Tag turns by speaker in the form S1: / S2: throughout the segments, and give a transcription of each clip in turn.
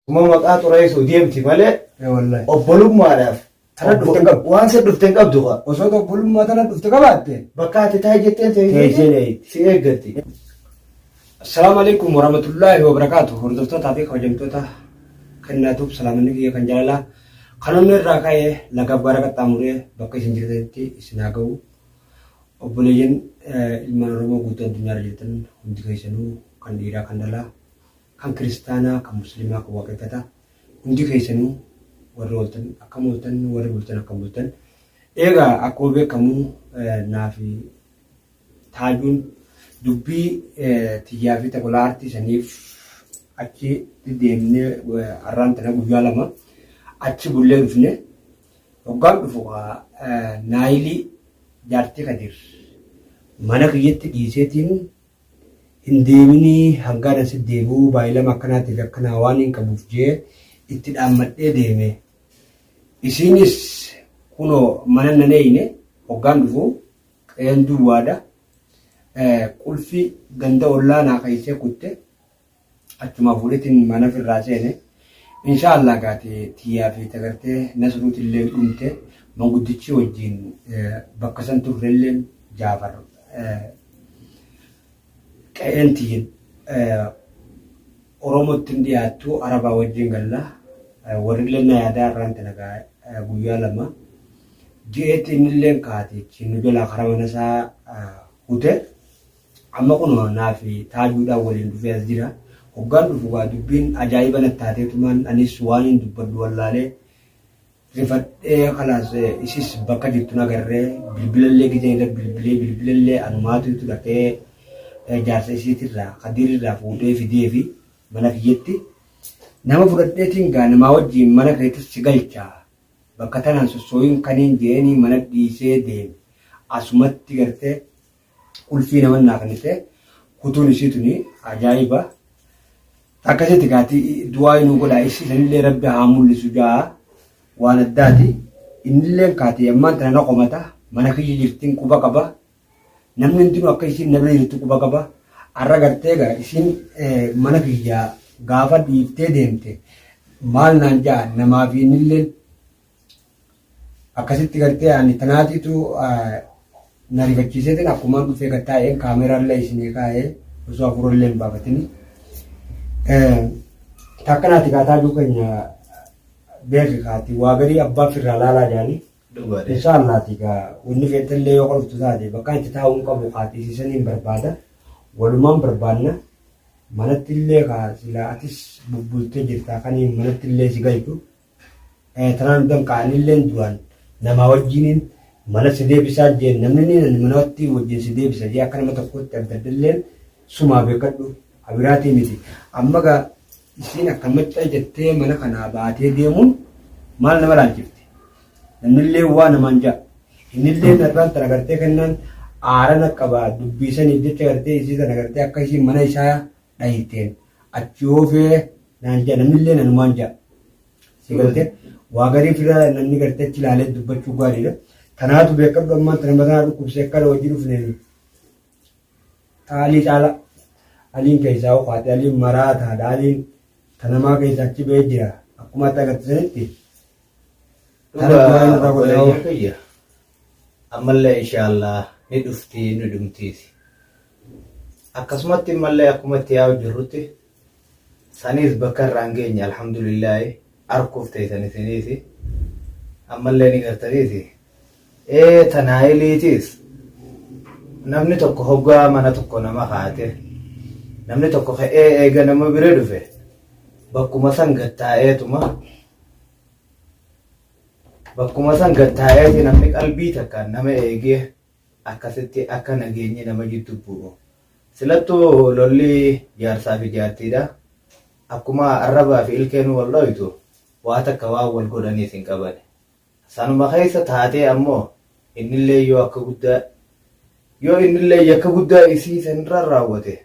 S1: Kuma maqaa xureessuu deemti malee
S2: Ee wallahi.
S1: obbolummaadhaaf
S2: Tana dhufte hin qabdu.
S1: Waan si dhufte hin qabdu kaa.
S2: Osoo obbolummaa tana dhufte qabaatte.
S1: Bakka ati taa'i jetteen
S2: Teessee dheeyti.
S1: si eeggatti.
S2: Assalaamu alaikum warahmatullaahi wabarakaatu. Hordoftootaa fi kabajamtoota kennaatuuf salaamanni kiyya kan jaalalaa kan onnee irraa ka'ee laga bara qaxxaamuree bakka isin jirtanitti isin haa ga'u. Obboleeyyan ilmaan Oromoo guutuu addunyaa irra jirtan hundi keessanuu kan dhiiraa kan dhalaa kan kiristaanaa kan musliimaa kan waaqeffataa hundi keessanuu warri ooltan akkam ooltan warri bultan akkam bultan. Eegaa akkuma beekamu naafi Taajuun dubbii tiyyaa fi tagola aartii saniif achi deemnee har'aan tana guyyaa 2 achi bullee dhufne. Hoggaan dhufu Naayilii jaartii Kadir mana kiyyatti dhiiseetiin hin deeminii hangaan asi deebi'uu baay'ilama akkanaatiif akkanaa waan hin qabuuf jee itti dhaammadhee deeme. Isiinis kunoo mana nan eeyne hoggaan dhufu qe'een duwwaadha. Qulfii ganda ollaa naa keessee kutte achumaa fuudheetiin mana firraa seene. Inshaa Allah gaati tiyyaa fi tagartee Nasruutillee dhumte manguddichi wajjin bakka san turrelleen Jaafar qe'een tiyya Oromootti hin dhiyaattu Arabaa wajjin galla. Warrillee na yaadaa irraan tana guyyaa 2 je'eetti innilleen kaate nu jalaa karaa mana isaa hute. Amma kunoo naa fi Taajuudhaan waliin dhufee as jira. Hoggaan dhufu gaa dubbiin ajaa'iba natti taateetumaan anis waanin dubbadhu wallaalee rifadhee kalaas isis bakka jirtu hin agarree bilbilallee gizeen irra bilbilee bilbilallee anumaatuutu dhaqee jaarsa isiitirraa Kadiirirraa fuudhee fideefi mana kiyyatti nama fudhadheetiin gaa namaa wajjiin mana keetis si galcha bakka tanaan sossooyin kaniin je'eenii mana dhiisee deeme asumatti gartee qulfii naman naa kennite kutuun isii tuni ajaa'iba. Akkasitti gaati du'aa nuu godhaa isii sanillee rabbi haa mul'isu jaa waan addaati. Innilleen kaati ammaan tana na komata mana kiyya jirtiin quba qaba. Namni hundinuu akka isiin na bira jirtu quba qaba. Arra gartee gaa isiin mana kiyya gaafa dhiiftee deemte maal naan jaa namaa fi innilleen Akkasitti gartee ani tanaatiitu na rifachiiseetiin akkumaan dhufee gad taa'een kaameraallee isinii kaa'ee osoo hafuurallee hin baafatini. Takkanaati kaataa jiru keenya beeki kaati waa garii abbaa firraa laalaa jaanii.
S1: Dhugaadha.
S2: Inshaallaati gaa wanni feetellee yoo dhuftu taate bakka itti taa'uu hin qabu kaati isiisaniin barbaada. Walumaan barbaanna. Manatti illee kaa silaa atis bubbultee jirtaa kaniin manatti illee si galchu. Tanaan danqa anilleen duraan namaa wajjiinin mana si deebisaa jeen namni ni ani manatti wajjin si deebisa jee akka nama tokkootti abdaddelleen sumaa beekadhu abiraatii miti amma gaa isiin akka maccal jettee mana kanaa baatee deemuun maal nama laalchifte namnillee waa namaan ja'a innillee narraan tana gartee kennaan aaran akka baa dubbiisaniif jecha gartee isii tana gartee akka isiin mana isaa dhayteen achi oofee naan ja'a namnillee nanumaan ja'a. Si galtee waa garii fira namni gartee achi ilaalee dubbachuu gaariidha. Tanaatu beekadhu ammaan tana mataa dhukkubsee akkana hojii dhufneen Alii caala Aliin keessaa ukaate Aliin maraataadha Aliin tanamaa keessaa achi ba'ee jira akkuma ati agarsiisanitti. Tana
S1: Dhugaa
S2: du'aa irraa godhaa.
S1: obboleeyyan kiyya ammallee inshaallah ni dhufti ni dhumtiisi. Akkasumatti ammallee akkuma itti yaa'u jirrutti saniis bakka irraan geenye alhamdulillaahi arkuuf teessan isiniisi ammallee ni gartaniisi. Ee tanaayiliitiis namni tokko hoggaa mana tokko nama kaate namni tokko ka'ee eega nama bira dhufe bakkuma san gad taa'eetuma bakkuma san gad taa'eeti namni qalbii takkaan nama eegee akkasitti akka nageenyi nama jiddu bu'u. Silattuu lolli jaarsaa fi jaartiidha. Akkuma arrabaa fi ilkeen wal dhoytu waa takka waan wal godhaniis hin qaban. Sanuma keessa taatee ammoo innillee yoo akka guddaa yoo innillee yakka guddaa isii sanirra raawwate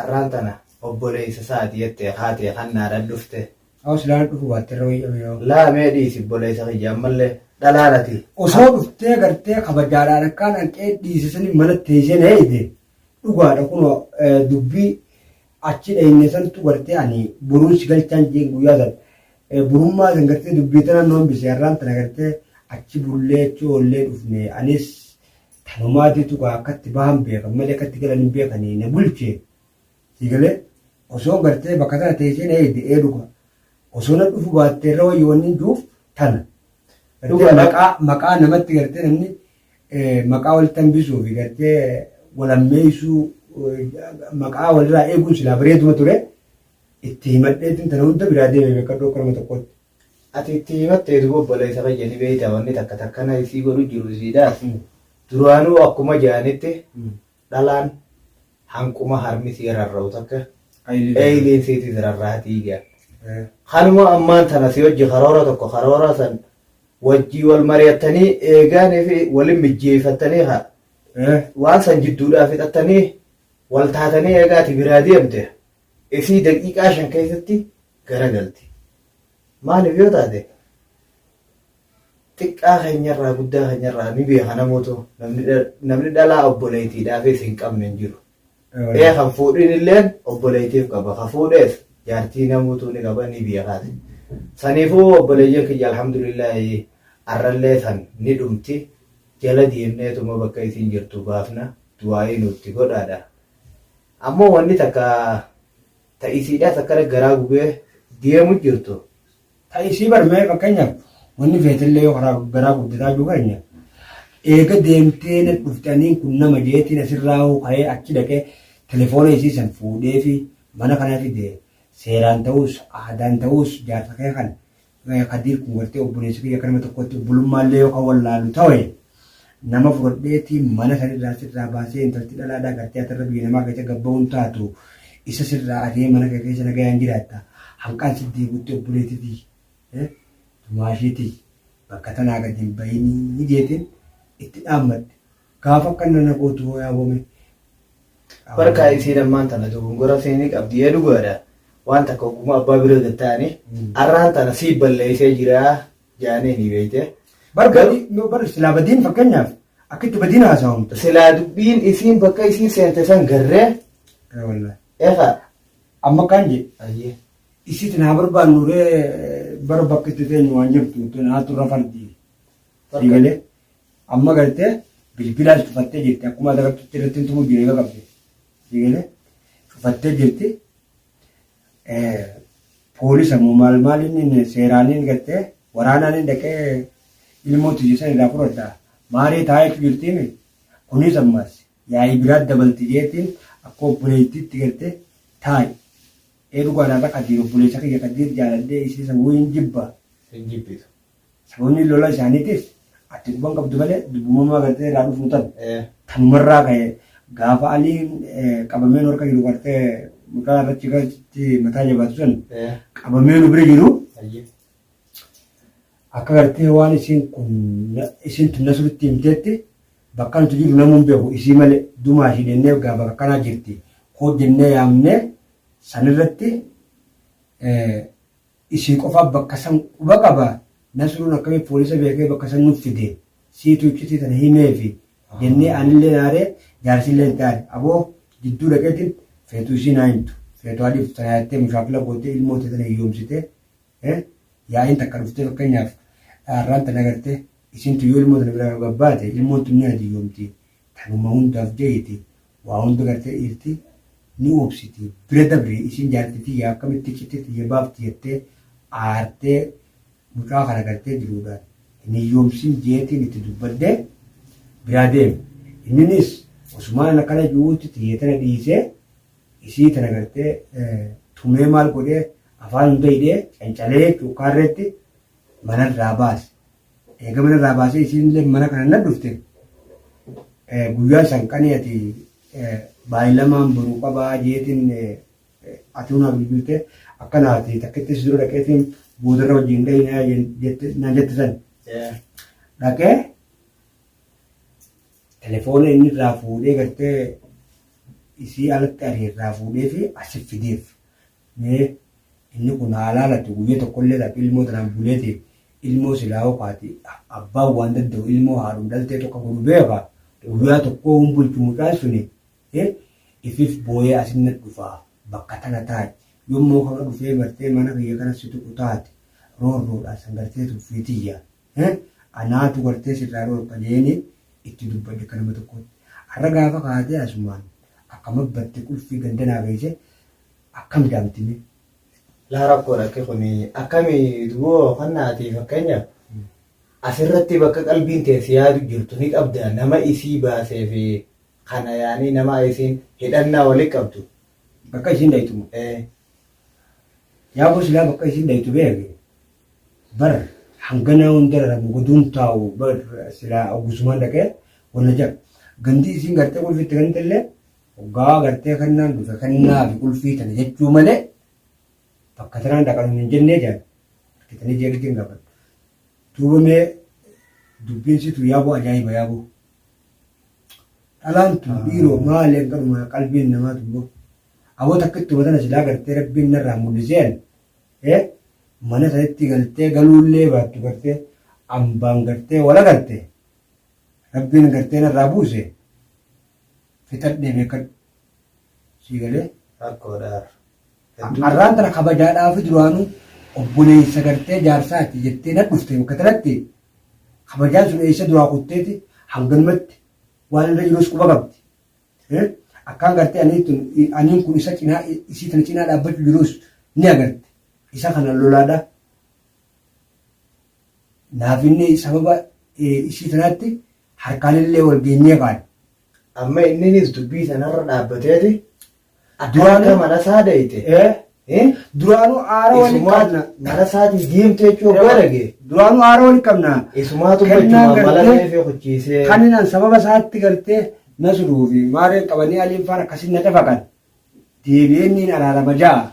S1: arraan tana obboleessa isaati jettee kaatee kannaadhaan dhufte.
S2: Aw silaa dhufu baatte irra wayya mee.
S1: Laa mee dhiisi obboleessa kiyya ammallee dhalaan ati.
S2: Osoo dhuftee gartee kabajaadhaan akkaan hanqee dhiise sani mana teessee na eeyde dhugaadha kunoo dubbii achi dhayne santu gartee ani boruun si galchaan jeen guyyaa san. Burummaa san gartee dubbii tana nu hambise har'aan tana gartee achi bullee achi oollee dhufne anis tanumaatiitu gaa akkatti bahan beekan malee akkatti galan hin beekanii na bulche sii galee osoo gartee bakka tana teessee na eegde ee dhuga osoo na dhufu baatte irra wayya wanni hin juuf tana gartee
S1: Dhugaadha.
S2: maqaa maqaa namatti gartee namni maqaa walitti hambisuu fi gartee walammeessuu maqaa walirraa eeguun silaa bareeduma ture. Itti himadheetin tana hunda biraa deeme beekadhu akka nama tokkootti.
S1: Ati itti himattee duba obboleessa kiyya ni beeyta wanni takka takkana isii godhu jiru isiidhaas duraanuu akkuma ja'anitti dhalaan hanquma harmi sii rarra'u takka eeyliin siitis rarraatii ja'an. Kanuma ammaan tana si wajji karoora tokko karoora san wajjii wal mari'attanii eegaanii fi walin mijjeeffattanii haa waan san jidduudhaa fixattanii wal taatanii eegaa ati biraa deemte Isii daqiiqaa 5 keessatti garagalti. Maaliif yoo taate xiqqaa keenyarraa guddaa keenyarraa ni beeka namoota namni dhalaa obboleettiidhaafis hin qabne hin jiru. Ee kan fuudhin illeen obboleettiif qaba. Ka fuudhees jaartii namuutuu ni qaba ni beekaati. Saniifuu obboleeyyan kiyya alhamdulillaahi arrallee san ni dhumti. Jala deemneetuma bakka isiin jirtu baafna du'aa'ii nutti godhaadha. Ammoo wanni takka ta isiidhaas akkana garaa gubee deemu jirtu.
S2: Ta isii bar mee fakkeenyaaf wanni feetellee yoo karaa garaa gubde taajuu keenya eega deemtee na dhufte aniin kun nama jeetiin asirraa hoo ka'ee achi dhaqee telefoona isii san fuudhee fi mana kana fide seeraan ta'us aadaan ta'us jaarsa kee kan Kadiir kun gartee obboleessa kiyya akka nama tokkotti obbolummaallee yoo kan wallaalu ta'e nama fudhadheeti mana sanirraa sirraa baasee intalti dhalaadhaa gartee atarra biyya namaa keessa gabba'uun taatu isa sirraa ari'ee mana kee keessa nagayaan jiraatta hanqaan si deebutti obboleettitii tumaashiitii bakka tanaa gadi hin bayinii jeetiin itti dhaammadhe gaafa akka na gootu hoo yaabome.
S1: Barkaa isiin ammaan tana dogongora seenii qabdi ee dhugaadha. Waan takka ogummaa abbaa bira gad ta'anii arraan tana sii balleessee jira jaanii ni beeyte.
S2: Bar badii no bar silaa badiin fakkeenyaaf akka itti badiin haasawamtu.
S1: Silaa dubbiin isiin bakka isiin seente san garree
S2: Ee wallahi.
S1: efa.
S2: Amma kan je
S1: Ayyee.
S2: isitti naa barbaannu ree bar bakka itti teenyu waan jirtu naatu irra fardii. Sii galee. Amma gartee bilbilaas cufattee jirti akkuma ati agartutti irratti hin tumuu jiru eega qabde. Sii galee cufattee jirti. Poolisa moo maal maal inni seeraaniin gartee waraanaan inni dhaqee ilmoo tiyya san irraa fudhadha. Maaree taa'eetu jirtiimi. Kunis ammas yaa'ii biraat dabalti jeetiin akka obboleettiitti gartee taa'i. Ee dhugaadhaan irra Kadiir obboleessa kiyya Kadiir jaaladhee isii san wayii hin jibba.
S1: Hin jibbitu.
S2: Sababni lola isaaniitis ati quba hin qabdu malee dubbumamaa gartee irraa dhufnu tan tanumarraa ka'e gaafa Aliin qabamee nu harka jiru gartee mucaa irratti galchitti mataa jabaatu san qabamee nu bira jiru akka gartee waan isiin kun isiin tun nasrutti himteetti bakka nuti jiru namuu hin beeku isii malee dumaa ishii jennee gaa bakka kanaa jirti koo jennee yaamnee sanirratti Isii qofaa bakka san quba qaba Nasruun akkamitti poolisa beekee bakka san nuf fide siitu iccitii tana himeefi jennee anilleen aaree jaarsilleen itti aare aboo jidduu dhaqeetin feetu isiin haa himtu feetu haa dhiiftu tana jettee mushaakila gootee ilmoo tee tana hiyyoomsitee yaa'iin takka dhuftee fakkeenyaaf har'aan tana agartee isiin tun yoo ilmoo tana biraa gabbaate ilmoon tun ni hadiyyoomti Tanuma hundaaf je'iti waa hunda gartee dhiirti ni obsiti bira dabri isiin jaarti tiyya akkamitti iccitii tiyya baafti jettee aartee mucaa kana gartee jiruudhaan hin hiyyoomsin jeetiin itti dubbadhee biraa deeme. Inninis osumaan an akkana ji'uutti tiyya tana dhiisee isii tana gartee tumee maal godhee afaan hunda hidhee cancalee jechuu kaarreetti manarraa baase. Eega mana irraa baasee isiin illee mana kana na dhufte guyyaa san qanii ati baay'ilamaan boruu qabaa jeetiin ati hunaaf bilbilte akkana ati takkitti si dura dhaqeetiin boodarra wajjin dhahi naan jette san dhaqee telefoona inni irraa fuudhee gartee isii alatti ari'e irraa fuudhee fi asi fideef Mee inni kun haa laalatu guyya tokkollee takka ilmoo tanaan buleeti ilmoo silaa hokaati abbaan waan danda'u ilmoo haadhum dhaltee tokko godhu beeka guyyaa tokkoo hin bulchu mucaan suni ifif booyee asin na dhufaa bakka tana taa'i yommoo kana dhufee bartee mana kiyya kana si tuqu taate Roorroodha san gartee tuffii tiyya. Anaatu gartee sirraa dhoorka jeeni itti dubbadhe akka nama tokkootti. Har'a gaafa kaatee asumaan akka mabbatte qulfii ganda naa geesse akkam jaamti mee?
S1: Laa rakkoodha akki kuni akkami duboo kannaati fakkeenyaaf asirratti bakka qalbiin tee si yaadu jirtu ni qabda nama isii baasee fi kana yaanii nama isiin hidhannaa wali qabdu.
S2: Bakka isiin dhaytu moo?
S1: Ee.
S2: Yaaboo silaa bakka isiin dhaytu beeke bar hangana hunda raramu goduun taa'u bar silaa oggusumaan dhaqee wanna jedha. Gandi isiin gartee qulfii itti kennite illee hoggaa gartee kennaan dhufe kennaa fi qulfii tana jechuu malee bakka tanaan dhaqan hin jennee jedhan. Argitanii jeeqitiin gaafadhu. Duuba mee dubbiin situ yaaboo ajaa'iba yaaboo. Dhalaan tun dhiiroo maali hanganuma qalbiin namaa tun boo. Aboo takkittuma tana silaa gartee rabbiin narraa mul'isee ani eh mana sanitti galtee galuullee baattu gartee ambaan gartee wal agarte rabbiin gartee narraa buuse fixadhee beekadhu sii galee.
S1: Rakkoodha.
S2: Arraan tana kabajaadhaafi duraanuu obboleessa gartee jaarsaati jettee na dhufte bakka tanatti kabajaan sun eessa duraa kutteeti hanganumatti waan irra jirus quba qabdi. Akkaan gartee aniin kun isa cinaa isii tana cinaa dhaabbachuu jirus ni agarte. Isa kana lolaadha. Naaf inni sababa isii tanaatti harkaanillee wal geenyee kaane.
S1: Amma inninis dubbii sanarra dhaabbateeti Duraanuu akka mana isaa dayite.
S2: Duraanuu aara wali qabna.
S1: Mana isaatii deemte jechuu oggaa dhagee.
S2: Duraanuu aara wali qabna.
S1: Isumaatu
S2: Kennaan
S1: bachumaan mala
S2: gartee
S1: ta'eefii kuchiisee.
S2: Kan an sababa isaatti gartee Nasruu fi maareen qabanii Aliin faan akkasiin na cafaqan. Deebi'ee inni araarama ja'a.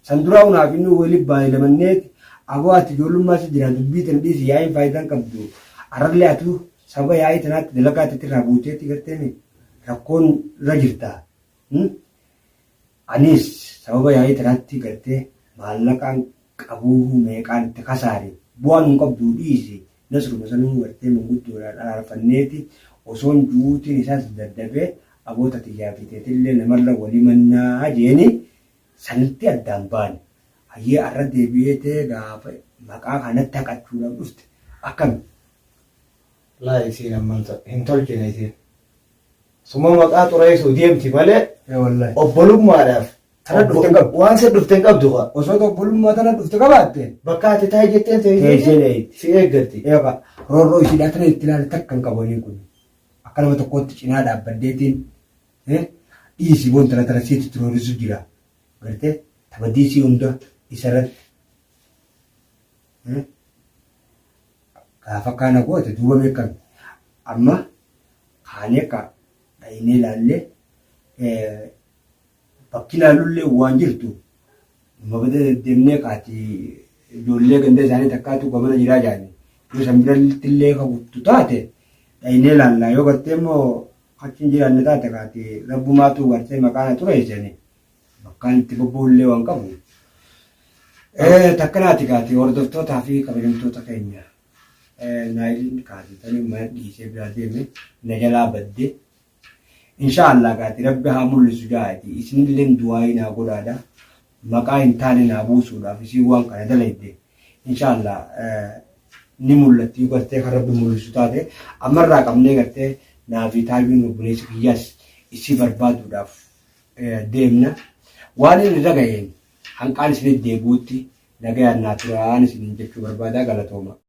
S2: San duraa unaaf inni wali baay'ilamanneeti aboo ati ijoollummaa si jira dubbii tan dhiisi yaa'iin faayidaan qabdu. Arrallee atu sababa yaa'ii tanaatti dalagaa teetirraa irraa buuteetti gartee rakkoon irra jirta. Anis sababa yaa'ii tanaatti gartee maallaqaan qabuuhuu meeqaan itti kasaare bu'aa nun qabduu dhiisi Nasruma sanuu gartee manguddoodhaan araarfanneeti osoon ju'uutiin isaas daddafee aboota tiyyaa fi teetillee namarra wali mannaa jeeni sanitti addaan baane. Hayyee arra deebi'ee tee gaafa maqaa kanatti haqachuudhaaf dhufte akkami?
S1: Laa isiin amman hin tolchine isiin. Suma maqaa xureessuu deemti malee
S2: Ee wallahi.
S1: obbolummaadhaaf
S2: Tana dhufte hin qabdu.
S1: Waan si dhufte hin qabdu kaa.
S2: Osoo obbolummaa tana dhufte qabaatte.
S1: Bakka ati taa'e jetteen
S2: Teessee dheeyti.
S1: si eeggatti.
S2: Eegaa roorroo ishiidhaa tana itti ilaale takka hin qabu aniin kun. Akka nama tokkootti cinaa dhaabbaddeetiin dhiisi boon tana tana siitu itti roorrisu jira. Gartee tapha diisii hunda isarratti. Gaafa kana goote duuba beekame. Amma kaanee akka dhahinee ilaallee bakki ilaallullee waan jirtu numa bada deddeemnee kaati ijoollee ganda isaanii takkaatu gamana jiraa jaani. Yoo san biratti illee ka guttu taate dhahinee ilaallaa yoo gartee immoo achi hin jiraanne taate kaati rabbumaatu gartee maqaa na xureessani bakkaan itti bobba'ullee waan qabu. Takkanaati kaati hordoftootaa fi kabajamtoota keenya. Naayiliin kaati tani mana dhiisee biraa deeme na jalaa badde. Insha Allah kaati rabbi haa mul'isu jaati isinilleen du'aayii naa godhaadha. Maqaa hin taane naa buusuudhaaf isiin waan kana dalayde. Insha Allah ni mul'atti yoo gartee kan rabbi mul'isu taate ammarraa qabnee gartee naa fi taayyuun obboleessi kiyyaas isii barbaaduudhaaf deemna. Waan inni irra ga'een hanqaan isinitti deebi'utti nagayaan naa turaan isiniin jechuu barbaadaa galatooma.